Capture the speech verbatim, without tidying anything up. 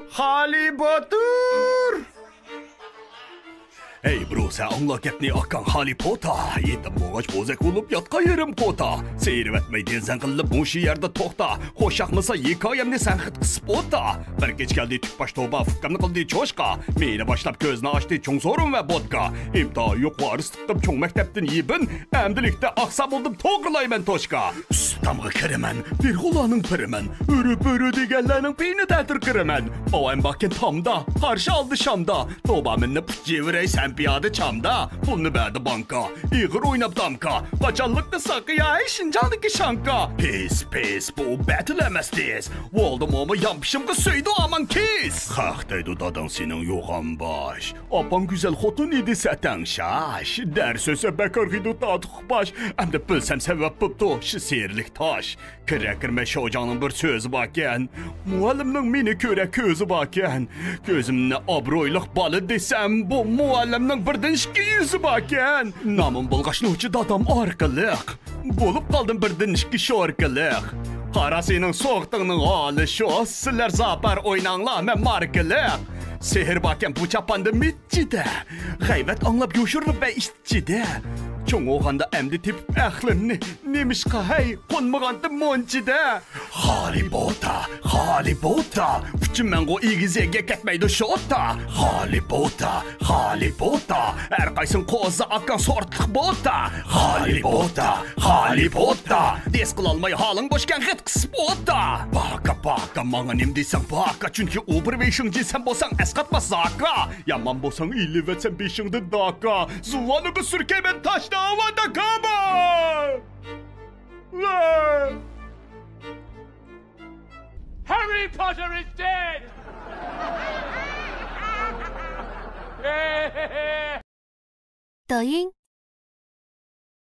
خالى باتۇر! ھەي، برو، سەن ئاڭلا گەپنى ئاكاڭ خالى پوتا. يېتىم بولغاچ بوزەك بولۇپ ياتقان يېرىم قوتا. سېرىۋەتمەي دېزەڭ قىلىپ مۇشۇ يەردە توختا. خوشاقمىسا ھېكايەمنى سەن خىت قىسىپ ئوتا. بىر كېچە كەلدى تۈك باش توبا، ئۇكامنى قىلدى چوشقا. مېنى باشلاپ كۆزنى ئاچتى چوڭ سورۇن ۋە بودكا. ئىمتىھان يوق ۋارىسلىقتىن چوڭ مەكتەپتىن يېپىن. ئەمدىلىكتە ئاقسا بولدۇم توغرىلايمەن توشكا. ئۈستەمغا كىرىمەن، پىرغۇلانىڭ پىرىمەن. ئۆرە-بۆرە دېگەنلەرنىڭ پېيىنى تەتۈر كىرىمەن. باۋام باكەن تامدا، قارشى ئالدى شامدا. توبا مىننى پۇت جىۋىرەي سەن پىيادە چامدا. پۇلنى بەردى بانكا، ئېغىر ئويناپ دامكا. قاچانلىققا ساقىيا، ھەي شىنجاڭدىكى شاڭكا. پىس، پىس، بۇ بەتىل ئەمەس تېز. ۋالدى موما يانپىشىمغا سۆيدى ئامان كىس. خەق دەيدۇ داداڭ سېنىڭ يوغان باش. ئاپاڭ گۈزەل خوتۇن ئىدى سەتەڭ شاش. دەرس ئۆسە بەكار غىدۇ تاتۇق باش. ئەمدى بىلسەم سەۋەب بوپتۇ شۇ سېرىلىك تاش. كىرە كىرمە شوجاڭنىڭ بىر سۆزى باركەن. مۇئەللىمنىڭ مېنى كۆرە كۆزى باركەن. كۆزۈمنى ئابرۇيلۇق بالا دېسەم، بۇ مۇئەللىمنىڭ بىردىن ئىككى يۈزى باركەن. نامىم بولغاچ نوچى دادام ئارقىلىق. بولۇپ قالدىم بىردىن ئىككى شوركىلىق. قارا سېنىڭ سوغۇتۇڭنىڭ ھالى شۇ. سىلەر زاپار ئويناڭلار، مەن ماركىلىق. سېھىر باركەن بۇ چاپاندا مىججىدە. غەيۋەت ئاڭلاپ يوشۇرۇنۇپ ۋە ئىچىدە. چوڭ بولغاندا ئەمدى تېپىپ ئەقلىمنى. نېمىشقا ھەي، قونمىغانتىم مۇنچىدە؟ خالى بوتا، خالى بوتا. ئۈچۈمەنغۇ ئېگىز يەرگە كەتمەيدۇ شوتا. خالى بوتا، خالى بوتا. ھەر قايسىڭ قوزا ئاكاڭ سورتلۇق بوتا. خالى بوتا، خالى بوتا. دېس قىلالماي ھالىڭ بوشكەن خىت قىسىپ ئوتا. باكا، باكا، ماڭا نېمە دېسەڭ باكا. چۈنكى ئۇ بىر ۋېشىڭجى سەن بولساڭ ئەسقاتماس زاكا. يامان بولساڭ ئېلىۋەتسەن بېشىڭدىن داكا. زۇۋانىڭغا سۈركەيمەن تاش داۋا داكابا. Harry Potter is dead!